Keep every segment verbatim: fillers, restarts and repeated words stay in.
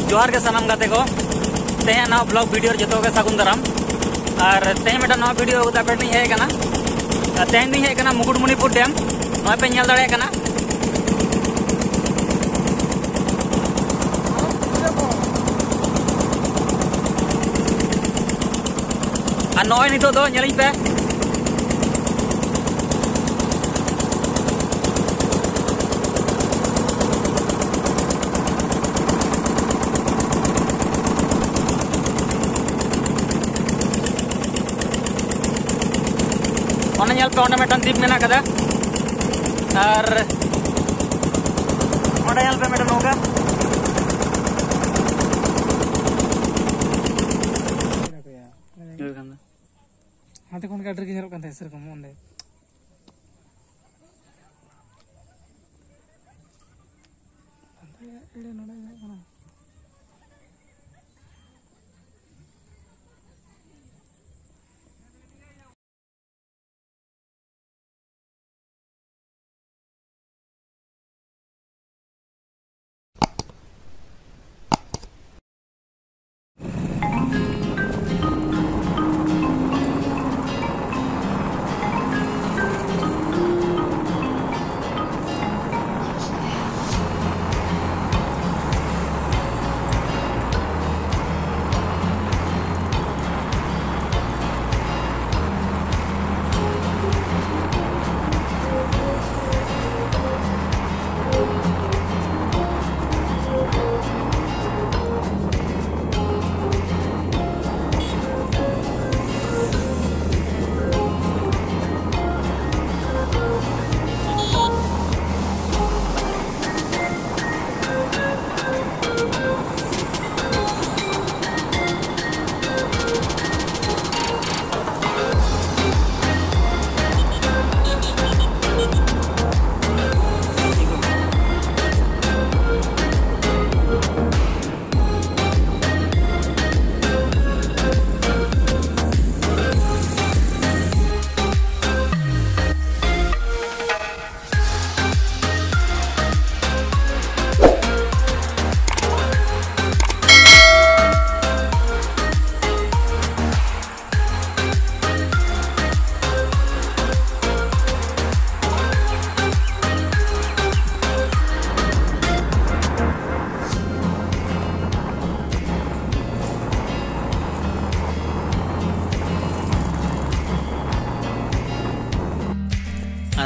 ᱡᱚᱦᱟᱨ ᱜᱮ ᱥᱟᱱᱟᱢ ᱜᱟᱛᱮ ᱠᱚ᱾ ᱛᱮᱦᱮᱧ ᱱᱟᱣᱟ ᱵᱞᱚᱜ ᱵᱷᱤᱰᱤᱭᱳ ᱨᱮ ᱡᱚᱛᱚ ᱜᱮ ᱥᱟᱹᱜᱩᱱ ᱫᱟᱨᱟᱢ᱾ ᱟᱨ ᱛᱮᱦᱮᱧ ᱢᱤᱫᱴᱟᱝ ᱱᱟᱣᱟ ᱵᱷᱤᱰᱤᱭᱳ ᱟᱹᱜᱩ ᱠᱟᱛᱮ ᱟᱯᱮ ᱴᱷᱮᱱ ᱤᱧ ᱦᱮᱡ ᱟᱠᱟᱱᱟ᱾ ᱟᱨ ᱛᱮᱦᱮᱧ ᱫᱩᱧ ᱦᱮᱡ ᱟᱠᱟᱱᱟ ᱢᱩᱠᱩᱴᱢᱩᱱᱤᱯᱩᱨ ᱰᱮᱢ᱾ ᱱᱚᱜᱼᱚᱭ ᱯᱮ ᱧᱮᱞ ᱫᱟᱲᱮᱭᱟᱜ ᱠᱟᱱᱟ᱾ ᱟᱨ ᱱᱚᱜᱼᱚᱭ ᱱᱤᱛᱚᱜ ᱫᱚ ᱧᱮᱞᱤᱧ ᱯᱮ᱾ ᱚᱱᱟ ᱧᱮᱞ ᱯᱮ, ᱚᱸᱰᱮ ᱢᱤᱫᱴᱟᱝ ᱫᱤᱯ ᱢᱮᱱᱟᱜ ᱠᱟᱫᱟ᱾ ᱟᱨ ᱚᱸᱰᱮ ᱧᱮᱞ ᱯᱮ ᱢᱤᱫᱴᱟᱝ ᱱᱚᱝᱠᱟ᱾ ᱦᱟᱱᱛᱮ ᱠᱷᱚᱱ ᱜᱮ ᱟᱹᱰᱤ ᱨᱟᱹᱜᱤ ᱧᱮᱞᱚᱜ ᱠᱟᱱ ᱛᱟᱦᱮᱸᱫ ᱥᱮᱨᱚᱠᱚᱢ ᱚᱸᱰᱮ᱾ ᱦᱟᱱᱛᱮ ᱮᱲᱮ ᱱᱚᱰᱮ ᱧᱮᱞᱚᱜ ᱠᱟᱱᱟ᱾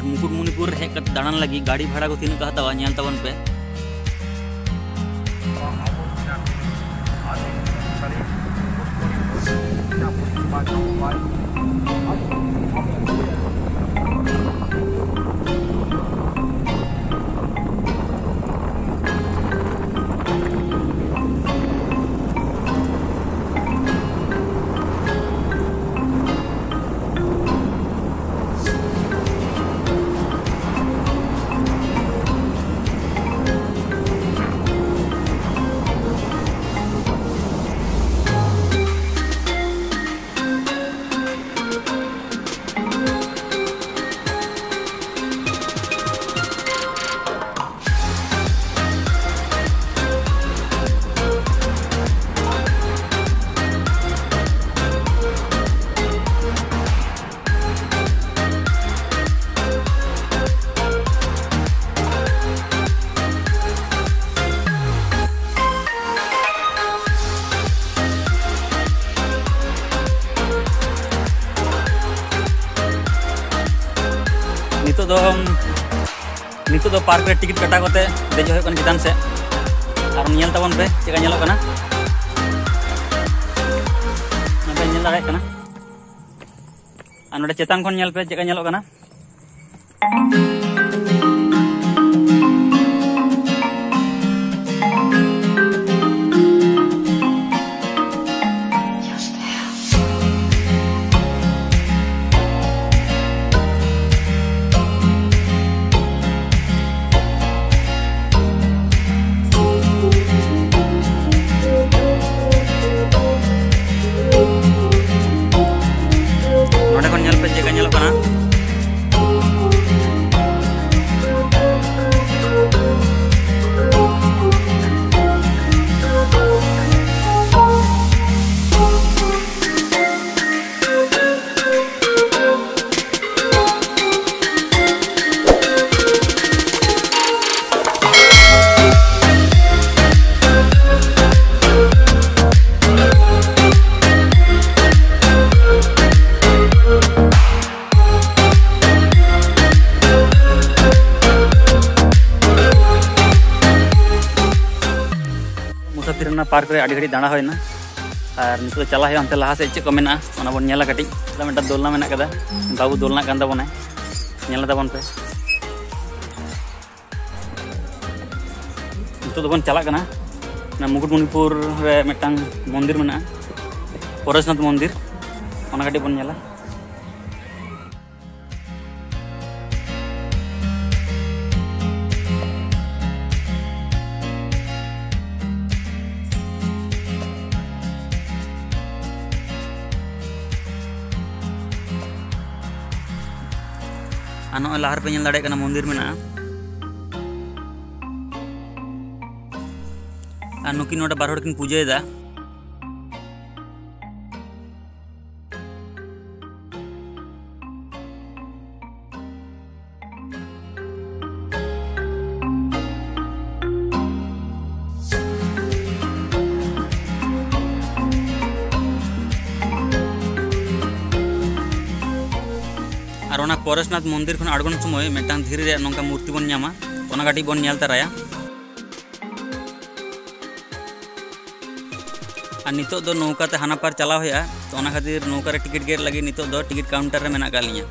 ᱢᱩᱠᱩᱴᱢᱩᱱᱤᱯᱩᱨ ᱦᱮᱡ ᱠᱟᱛᱮ ᱫᱟᱬᱟᱱ ᱞᱟᱹᱜᱤᱫ ᱜᱟᱹᱰᱤ ᱵᱷᱟᱲᱟ ᱠᱚ ᱛᱤᱱᱟᱹᱜ ᱠᱚ ᱦᱟᱛᱟᱣᱟ, ᱧᱮᱞ ᱛᱟᱵᱚᱱ ᱯᱮ᱾ ᱱᱤᱛᱚᱜ ᱫᱚ, ᱱᱤᱛᱚᱜ ᱫᱚ ᱯᱟᱨᱠ ᱨᱮ ᱴᱤᱠᱤᱴ ᱠᱟᱴᱟᱣ ᱠᱟᱛᱮ ᱫᱮᱡᱚᱜ ᱦᱩᱭᱩᱜ ᱠᱟᱱᱟ ᱪᱮᱛᱟᱱ ᱥᱮᱫ᱾ ᱟᱨ ᱧᱮᱞ ᱛᱟᱵᱚᱱ ᱯᱮ ᱪᱮᱫ ᱞᱮᱠᱟ ᱧᱮᱞᱚᱜ ᱠᱟᱱᱟ, ᱱᱚᱰᱮ ᱧᱮᱞ ᱫᱟᱲᱮᱭᱟᱜ ᱠᱟᱱᱟ᱾ ᱟᱨ ᱱᱚᱰᱮ ᱪᱮᱛᱟᱱ ᱠᱷᱚᱱ ᱧᱮᱞ ᱯᱮ ᱪᱮᱫ ᱞᱮᱠᱟ ᱧᱮᱞᱚᱜ ᱠᱟᱱᱟ᱾ ᱱᱚᱰᱮ ᱠᱷᱚᱱ ᱧᱮᱞ ᱯᱮ ᱪᱮᱫ ᱞᱮᱠᱟ ᱧᱮᱞᱚᱜ ᱠᱟᱱᱟ᱾ ᱯᱟᱨᱠ ᱨᱮ ᱟᱹᱰᱤ ᱜᱷᱟᱹᱲᱤᱡ ᱫᱟᱬᱟ ᱦᱩᱭᱱᱟ᱾ ᱟᱨ ᱱᱤᱛᱚᱜ ᱫᱚ ᱪᱟᱞᱟᱜ ᱦᱩᱭᱩᱜᱼᱟ ᱚᱱᱛᱮ ᱞᱟᱦᱟ ᱥᱮᱫ, ᱪᱮᱫ ᱠᱚ ᱢᱮᱱᱟᱜᱼᱟ ᱚᱱᱟ ᱵᱚᱱ ᱧᱮᱞᱟ ᱠᱟᱹᱴᱤᱡ᱾ ᱚᱸᱰᱮ ᱢᱤᱫᱴᱟᱝ ᱫᱳᱞᱱᱟ ᱢᱮᱱᱟᱜ ᱠᱟᱫᱟ, ᱵᱟᱹᱵᱩ ᱫᱳᱞᱱᱟᱜ ᱠᱟᱱ ᱛᱟᱵᱚᱱᱟᱭ, ᱧᱮᱞ ᱛᱟᱵᱚᱱ ᱯᱮ᱾ ᱱᱤᱛᱚᱜ ᱫᱚᱵᱚᱱ ᱪᱟᱞᱟᱜ ᱠᱟᱱᱟ᱾ ᱚᱱᱟ ᱢᱩᱠᱩᱴᱢᱚᱱᱤᱯᱩᱨ ᱨᱮ ᱢᱤᱫᱴᱟᱝ ᱢᱚᱱᱫᱤᱨ ᱢᱮᱱᱟᱜᱼᱟ, ᱯᱚᱨᱮᱥᱱᱟᱛᱷ ᱢᱚᱱᱫᱤᱨ, ᱚᱱᱟ ᱠᱟᱹᱴᱤᱡ ᱵᱚᱱ ᱧᱮᱞᱟ᱾ ᱟᱨ ᱱᱚᱜᱼᱚᱭ ᱞᱟᱦᱟ ᱨᱮᱯᱮ ᱧᱮᱞ ᱫᱟᱲᱮᱭᱟᱜ ᱠᱟᱱᱟ, ᱢᱚᱱᱫᱤᱨ ᱢᱮᱱᱟᱜᱼᱟ᱾ ᱟᱨ ᱱᱩᱠᱤᱱ ᱱᱚᱰᱮ ᱵᱟᱨ ᱦᱚᱲ ᱠᱤᱱ ᱯᱩᱡᱟᱹᱭᱮᱫᱟ᱾ ᱟᱨ ᱚᱱᱟ ᱯᱚᱨᱮᱥᱱᱟᱛᱷ ᱢᱚᱱᱫᱤᱨ ᱠᱷᱚᱱ ᱟᱬᱜᱚᱱ ᱥᱚᱢᱚᱭ ᱢᱤᱫᱴᱟᱝ ᱫᱷᱤᱨᱤ ᱨᱮᱭᱟᱜ ᱱᱚᱝᱠᱟ ᱢᱩᱨᱛᱤ ᱵᱚᱱ ᱧᱟᱢᱟ, ᱚᱱᱟ ᱠᱟᱹᱴᱤᱡ ᱵᱚᱱ ᱧᱮᱞ ᱛᱟᱨᱟᱭᱟ᱾ ᱟᱨ ᱱᱤᱛᱚᱜ ᱫᱚ ᱱᱚᱣᱠᱟ ᱛᱮ ᱦᱟᱱᱟ ᱯᱟᱨ ᱪᱟᱞᱟᱣ ᱦᱩᱭᱩᱜᱼᱟ, ᱛᱚ ᱚᱱᱟ ᱠᱷᱟᱹᱛᱤᱨ ᱱᱚᱣᱠᱟ ᱨᱮ ᱴᱤᱠᱤᱴ ᱜᱮᱫ ᱞᱟᱹᱜᱤᱫ ᱱᱤᱛᱚᱜ ᱫᱚ ᱴᱤᱠᱤᱴ ᱠᱟᱣᱩᱱᱴᱟᱨ ᱨᱮ ᱢᱮᱱᱟᱜ ᱟᱠᱟᱫ ᱞᱤᱧᱟ᱾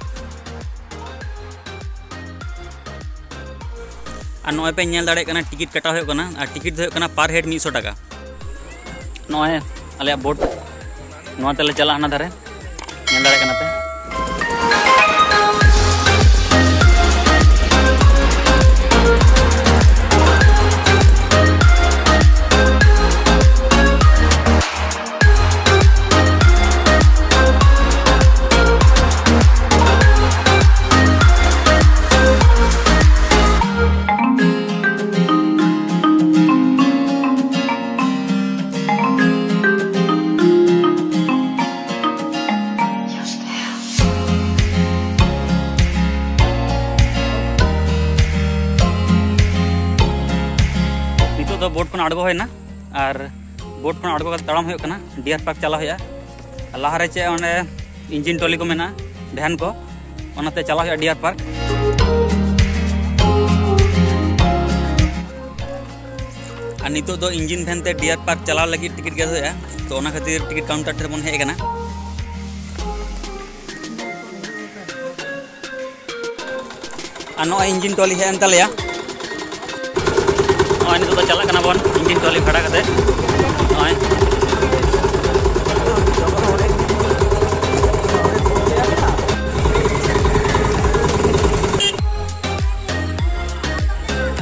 ᱟᱨ ᱱᱚᱜᱼᱚᱭ ᱯᱮ ᱧᱮᱞ ᱫᱟᱲᱮᱭᱟᱜ ᱠᱟᱱᱟ, ᱴᱤᱠᱤᱴ ᱠᱟᱴᱟᱣ ᱦᱩᱭᱩᱜ ᱠᱟᱱᱟ, ᱟᱨ ᱴᱤᱠᱤᱴ ᱫᱚ ᱦᱩᱭᱩᱜ ᱠᱟᱱᱟ ᱯᱟᱨ ᱦᱮᱰ ᱢᱤᱫ ᱥᱚ ᱴᱟᱠᱟ᱾ ᱱᱚᱜᱼᱚᱭ ᱟᱞᱮᱭᱟᱜ ᱵᱳᱴ, ᱱᱚᱣᱟ ᱛᱮᱞᱮ ᱪᱟᱞᱟᱜᱼᱟ ᱦᱟᱱᱟ ᱫᱷᱟᱨᱮ, ᱧᱮᱞ ᱫᱟᱲᱮᱭᱟᱜ ᱠᱟᱱᱟ ᱯᱮ᱾ ᱱᱤᱛᱚᱜ ᱫᱚ ᱵᱳᱴ ᱠᱷᱚᱱ ᱟᱬᱜᱚ ᱦᱩᱭᱱᱟ ᱟᱨ ᱵᱳᱴ ᱠᱷᱚᱱ ᱟᱬᱜᱚ ᱠᱟᱛᱮ ᱛᱟᱲᱟᱢ ᱦᱩᱭᱩᱜ ᱠᱟᱱᱟ, ᱰᱤᱭᱟᱨ ᱯᱟᱨᱠ ᱪᱟᱞᱟᱜ ᱦᱩᱭᱩᱜᱼᱟ᱾ ᱟᱨ ᱞᱟᱦᱟᱨᱮ ᱪᱮᱫ ᱚᱸᱰᱮ ᱤᱧᱡᱤᱱ ᱴᱚᱞᱤ ᱠᱚ ᱢᱮᱱᱟᱜᱼᱟ, ᱵᱷᱮᱱ ᱠᱚ, ᱚᱱᱟᱛᱮ ᱪᱟᱞᱟᱜ ᱦᱩᱭᱩᱜᱼᱟ ᱰᱤᱭᱟᱨ ᱯᱟᱨᱠ᱾ ᱟᱨ ᱱᱤᱛᱚᱜ ᱫᱚ engine van ᱛᱮ deer park ᱪᱟᱞᱟᱣ ᱞᱟᱹᱜᱤᱫ ᱴᱤᱠᱤᱴ ᱜᱮᱫ ᱦᱩᱭᱩᱜᱼᱟ, ᱛᱚ ᱚᱱᱟ ᱠᱷᱟᱹᱛᱤᱨ ᱴᱤᱠᱤᱴ counter ᱴᱷᱮᱱ ᱵᱚᱱ ᱦᱮᱡ ᱟᱠᱟᱱᱟ᱾ ᱟᱨ ᱱᱚᱜᱼᱚᱭ engine trolley ᱦᱮᱡ ᱮᱱ ᱛᱟᱞᱮᱭᱟ᱾ ᱱᱚᱜᱼᱚᱭ ᱱᱤᱛᱚᱜ ᱫᱚ ᱪᱟᱞᱟᱜ ᱠᱟᱱᱟ ᱵᱚᱱ engine trolley ᱵᱷᱟᱲᱟ ᱠᱟᱛᱮ᱾ ᱱᱚᱜᱼᱚᱭ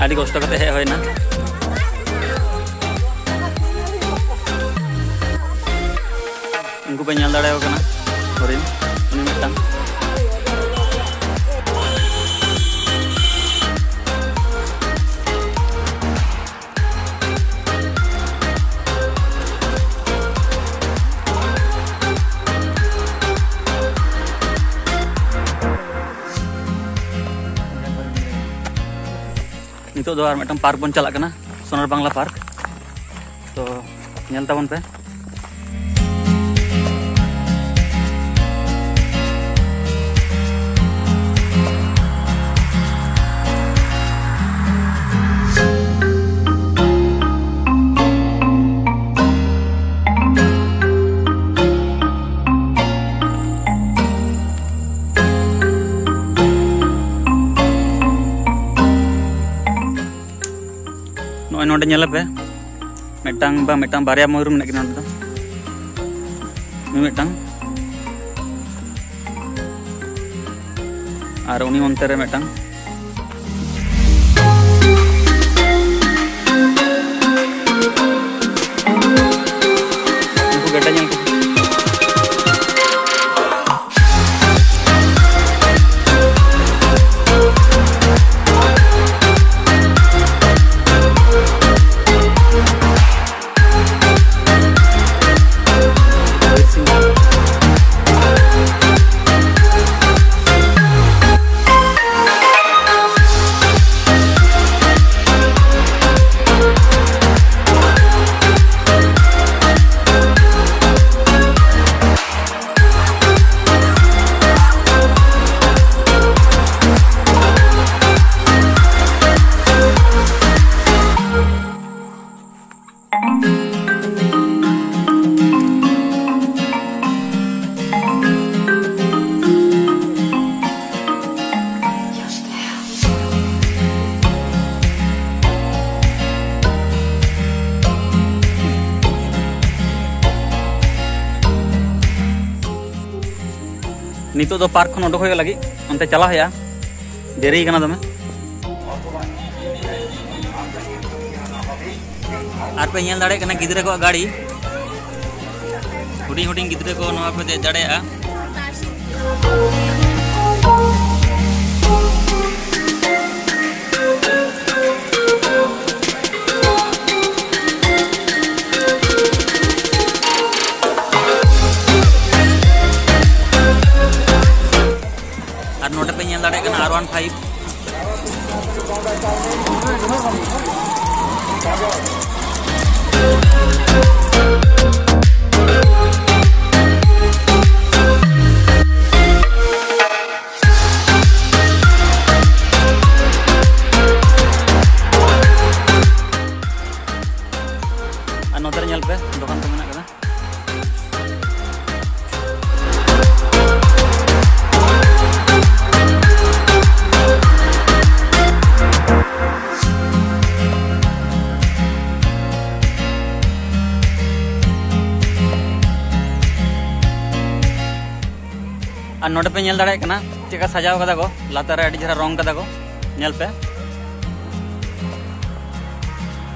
ᱟᱹᱰᱤ ᱠᱚᱥᱴᱚ ᱠᱟᱛᱮ ᱦᱮᱡ ᱦᱩᱭᱱᱟ᱾ ᱩᱱᱠᱩ ᱯᱮ ᱧᱮᱞ ᱫᱟᱲᱮᱭᱟᱠᱚ ᱠᱟᱱᱟ, ᱦᱚᱨᱤᱱ, ᱩᱱᱤ ᱢᱤᱫᱴᱟᱝ᱾ ᱱᱤᱛᱚᱜ ᱫᱚ ᱟᱨ ᱢᱤᱫᱴᱟᱝ park ᱵᱚᱱ ᱪᱟᱞᱟᱜ ᱠᱟᱱᱟ, ᱥᱳᱱᱟᱨ ᱵᱟᱝᱞᱟ park᱾ ᱛᱚ ᱧᱮᱞ ᱛᱟᱵᱚᱱ ᱯᱮ᱾ ᱱᱚᱜᱼᱚᱭ ᱱᱚᱰᱮ ᱧᱮᱞ ᱯᱮ, ᱢᱤᱫᱴᱟᱝ ᱵᱟ ᱢᱤᱫᱴᱟᱝ ᱵᱟᱨᱭᱟ ᱢᱚᱭᱩᱨ ᱢᱮᱱᱟᱜ ᱠᱤᱱᱟ ᱱᱚᱰᱮ ᱫᱚ᱾ ᱢᱤᱫᱴᱟᱝ ᱟᱨ ᱩᱱᱤ ᱚᱱᱛᱮ ᱨᱮ ᱢᱤᱫᱴᱟᱝ᱾ ᱩᱱᱠᱩ ᱜᱮᱰᱮ ᱧᱮᱞ ᱠᱚ᱾ ᱱᱤᱛᱚᱜ ᱫᱚ ᱯᱟᱨᱠ ᱠᱷᱚᱱ ᱩᱰᱩᱠ ᱦᱩᱭᱩᱜ ᱞᱟᱹᱜᱤᱫ, ᱚᱱᱛᱮ ᱪᱟᱞᱟᱜ ᱦᱩᱭᱩᱜᱼᱟ᱾ ᱫᱮᱨᱤ ᱠᱟᱱᱟ ᱫᱚᱢᱮ᱾ ᱟᱨ ᱯᱮ ᱧᱮᱞ ᱫᱟᱲᱮᱭᱟᱜ ᱠᱟᱱᱟ ᱜᱤᱫᱽᱨᱟᱹ ᱠᱚᱣᱟᱜ ᱜᱟᱹᱲᱤ, ᱦᱩᱰᱤᱧ ᱦᱩᱰᱤᱧ ᱜᱤᱫᱽᱨᱟᱹ ᱠᱚ ᱱᱚᱣᱟ ᱯᱮ ᱫᱮᱡ ᱫᱟᱲᱮᱭᱟᱜᱼᱟ᱾ ᱟᱨ ᱱᱚᱰᱮ ᱯᱮ ᱧᱮᱞ ᱫᱟᱲᱮᱭᱟᱜ ᱠᱟᱱᱟ R one five᱾ ᱟᱨ ᱱᱚᱛᱮ ᱨᱮ ᱧᱮᱞ ᱯᱮ, ᱫᱚᱠᱟᱱ ᱠᱚ ᱢᱮᱱᱟᱜ ᱠᱟᱫᱟ᱾ ᱟᱨ ᱱᱚᱰᱮ ᱯᱮ ᱧᱮᱞ ᱫᱟᱲᱮᱭᱟᱜ ᱠᱟᱱᱟ ᱪᱮᱫ ᱞᱮᱠᱟ ᱥᱟᱡᱟᱣ ᱠᱟᱫᱟ ᱠᱚ, ᱞᱟᱛᱟᱨ ᱨᱮ ᱟᱹᱰᱤ ᱪᱮᱦᱨᱟ ᱨᱚᱝ ᱠᱟᱫᱟ ᱠᱚ, ᱧᱮᱞ ᱯᱮ᱾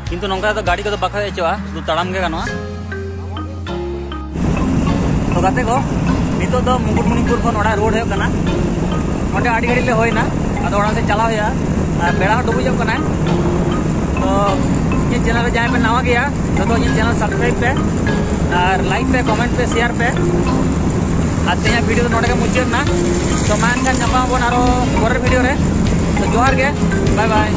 ᱠᱤᱱᱛᱩ ᱱᱚᱝᱠᱟ ᱫᱚ ᱜᱟᱹᱰᱤ ᱠᱚᱫᱚ ᱵᱟᱠᱚ ᱦᱮᱡ ᱦᱚᱪᱚᱜᱼᱟ, ᱥᱩᱫᱷᱩ ᱛᱟᱲᱟᱢ ᱜᱮ ᱜᱟᱱᱚᱜᱼᱟ᱾ ᱛᱚ ᱜᱟᱛᱮ ᱠᱚ, ᱱᱤᱛᱚᱜ ᱫᱚ ᱢᱩᱠᱩᱴᱢᱩᱱᱤᱯᱩᱨ ᱠᱷᱚᱱ ᱚᱲᱟᱜ ᱨᱩᱣᱟᱹᱲ ᱦᱩᱭᱩᱜ ᱠᱟᱱᱟ᱾ ᱱᱚᱸᱰᱮ ᱟᱹᱰᱤ ᱜᱷᱟᱹᱲᱤᱡ ᱞᱮ ᱦᱩᱭᱱᱟ, ᱟᱫᱚ ᱚᱲᱟᱜ ᱥᱮᱫ ᱪᱟᱞᱟᱣ ᱦᱩᱭᱩᱜᱼᱟ᱾ ᱟᱨ ᱵᱮᱲᱟ ᱦᱚᱸ ᱰᱩᱵᱩᱡᱚᱜ ᱠᱟᱱᱟᱭ᱾ ᱛᱚ ᱤᱧᱟᱹᱜ ᱪᱮᱱᱮᱞ ᱨᱮ ᱡᱟᱦᱟᱸᱭ ᱯᱮ ᱱᱟᱣᱟ ᱜᱮᱭᱟ, ᱡᱚᱛᱚ ᱤᱧᱟᱹᱜ ᱪᱮᱱᱮᱞ ᱥᱟᱵᱥᱠᱨᱟᱭᱤᱵ ᱯᱮ, ᱟᱨ ᱞᱟᱭᱤᱠ ᱯᱮ, ᱠᱚᱢᱮᱱᱴ ᱯᱮ, ᱥᱮᱭᱟᱨ ᱯᱮ᱾ ᱟᱨ ᱛᱮᱦᱮᱧᱟᱜ ᱵᱷᱤᱰᱤᱭᱳ ᱫᱚ ᱱᱚᱰᱮ ᱜᱮ ᱢᱩᱪᱟᱹᱫ ᱮᱱᱟ᱾ ᱛᱚ ᱢᱟ ᱮᱱᱠᱷᱟᱱ ᱧᱟᱯᱟᱢ ᱟᱵᱚᱱ ᱟᱨᱚ ᱯᱚᱨᱮᱨ ᱵᱷᱤᱰᱤᱭᱳ ᱨᱮ᱾ ᱛᱚ ᱡᱚᱦᱟᱨ ᱜᱮ, ᱵᱟᱭ ᱵᱟᱭ᱾